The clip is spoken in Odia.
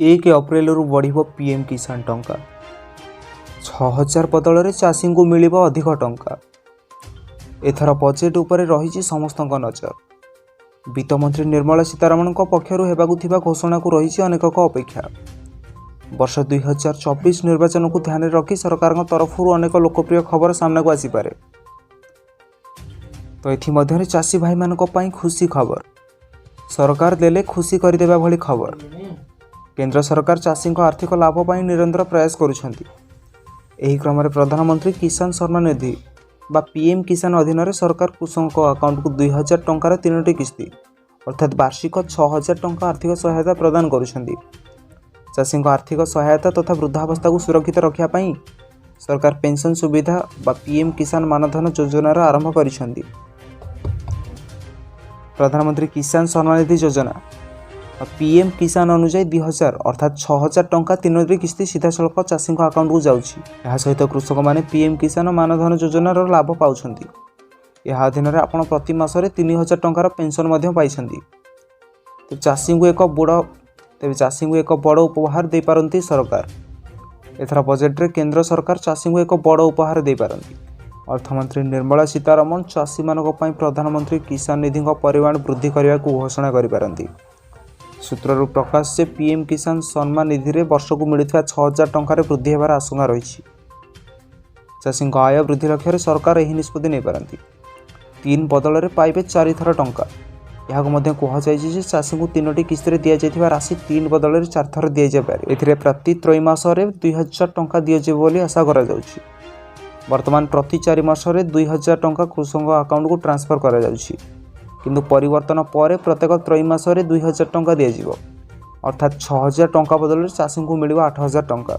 1 ଅପ୍ରେଲରୁ ବଢ଼ିବ ପିଏମ୍ କିଷାନ ଟଙ୍କା। 6000 ବଦଳରେ ଚାଷୀଙ୍କୁ ମିଳିବ ଅଧିକ ଟଙ୍କା। ଏଥର ବଜେଟ୍ ଉପରେ ରହିଛି ସମସ୍ତଙ୍କ ନଜର। ବିତ୍ତମନ୍ତ୍ରୀ ନିର୍ମଳା ସୀତାରମଣଙ୍କ ପକ୍ଷରୁ ହେବାକୁ ଥିବା ଘୋଷଣାକୁ ରହିଛି ଅନେକଙ୍କ ଅପେକ୍ଷା। ବର୍ଷ 2024 ନିର୍ବାଚନକୁ ଧ୍ୟାନରେ ରଖି ସରକାରଙ୍କ ତରଫରୁ ଅନେକ ଲୋକପ୍ରିୟ ଖବର ସାମ୍ନାକୁ ଆସିପାରେ। ତ ଏଥିମଧ୍ୟରେ ଚାଷୀ ଭାଇମାନଙ୍କ ପାଇଁ ଖୁସି ଖବର। ସରକାର ଦେଲେ ଖୁସି କରିଦେବା ଭଳି ଖବର। କେନ୍ଦ୍ର ସରକାର ଚାଷୀଙ୍କ ଆର୍ଥିକ ଲାଭ ପାଇଁ ନିରନ୍ତର ପ୍ରୟାସ କରୁଛନ୍ତି। ଏହି କ୍ରମରେ ପ୍ରଧାନମନ୍ତ୍ରୀ କିଷାନ ସମ୍ମାନ ନିଧି ବା ପିଏମ୍ କିଷାନ ଅଧୀନରେ ସରକାର କୃଷକଙ୍କ ଆକାଉଣ୍ଟକୁ 2000 ଟଙ୍କାର ତିନୋଟି କିସ୍ତି, ଅର୍ଥାତ୍ ବାର୍ଷିକ 6000 ଟଙ୍କା ଆର୍ଥିକ ସହାୟତା ପ୍ରଦାନ କରୁଛନ୍ତି। ଚାଷୀଙ୍କ ଆର୍ଥିକ ସହାୟତା ତଥା ବୃଦ୍ଧାବସ୍ଥାକୁ ସୁରକ୍ଷିତ ରଖିବା ପାଇଁ ସରକାର ପେନ୍ସନ୍ ସୁବିଧା ବା ପିଏମ୍ କିଷାନ ମାନଧନ ଯୋଜନାର ଆରମ୍ଭ କରିଛନ୍ତି। ପ୍ରଧାନମନ୍ତ୍ରୀ କିଷାନ ସମ୍ମାନ ନିଧି ଯୋଜନା ବା ପିଏମ୍ କିଷାନ ଅନୁଯାୟୀ 2000, ଅର୍ଥାତ୍ 6000 ଟଙ୍କା ତିନୋଟି କିସ୍ତି ସିଧାସଳଖ ଚାଷୀଙ୍କ ଆକାଉଣ୍ଟକୁ ଯାଉଛି। ଏହା ସହିତ କୃଷକମାନେ ପିଏମ୍ କିଷାନ ମାନଧନ ଯୋଜନାର ଲାଭ ପାଉଛନ୍ତି। ଏହା ଅଧୀନରେ ଆପଣ ପ୍ରତି ମାସରେ 3000 ଟଙ୍କାର ପେନ୍ସନ୍ ମଧ୍ୟ ପାଇଛନ୍ତି। ତେବେ ଚାଷୀଙ୍କୁ ଏକ ବଡ଼ ଉପହାର ଦେଇପାରନ୍ତି ସରକାର। ଏଥର ବଜେଟରେ କେନ୍ଦ୍ର ସରକାର ଚାଷୀଙ୍କୁ ଏକ ବଡ଼ ଉପହାର ଦେଇପାରନ୍ତି। ଅର୍ଥମନ୍ତ୍ରୀ ନିର୍ମଳା ସୀତାରମଣ ଚାଷୀମାନଙ୍କ ପାଇଁ ପ୍ରଧାନମନ୍ତ୍ରୀ କିଷାନ ନିଧିଙ୍କ ପରିମାଣ ବୃଦ୍ଧି କରିବାକୁ ଘୋଷଣା କରିପାରନ୍ତି। ସୂତ୍ରରୁ ପ୍ରକାଶ ଯେ ପିଏମ୍ କିଷାନ ସମ୍ମାନ ନିଧିରେ ବର୍ଷକୁ ମିଳୁଥିବା 6000 ଟଙ୍କାରେ ବୃଦ୍ଧି ହେବାର ଆଶଙ୍କା ରହିଛି। ଚାଷୀଙ୍କ ଆୟ ବୃଦ୍ଧି ଲକ୍ଷ୍ୟରେ ସରକାର ଏହି ନିଷ୍ପତ୍ତି ନେଇପାରନ୍ତି। ତିନି ବଦଳରେ ପାଇବେ ଚାରିଥର ଟଙ୍କା। ଏହାକୁ ମଧ୍ୟ କୁହାଯାଇଛି ଯେ ଚାଷୀଙ୍କୁ ତିନୋଟି କିସ୍ତିରେ ଦିଆଯାଇଥିବା ରାଶି ତିନି ବଦଳରେ ଚାରିଥର ଦିଆଯାଇପାରେ। ଏଥିରେ ପ୍ରତି ତ୍ରୈମାସରେ 2000 ଟଙ୍କା ଦିଆଯିବ ବୋଲି ଆଶା କରାଯାଉଛି। ବର୍ତ୍ତମାନ ପ୍ରତି 4 ମାସରେ 2000 ଟଙ୍କା କୃଷକଙ୍କ ଆକାଉଣ୍ଟକୁ ଟ୍ରାନ୍ସଫର କରାଯାଉଛି। କିନ୍ତୁ ପରିବର୍ତ୍ତନ ପରେ ପ୍ରତ୍ୟେକ ତ୍ରୈମାସରେ 2000 ଟଙ୍କା ଦିଆଯିବ। ଅର୍ଥାତ୍ 6000 ଟଙ୍କା ବଦଳରେ ଚାଷୀଙ୍କୁ ମିଳିବ 8000 ଟଙ୍କା।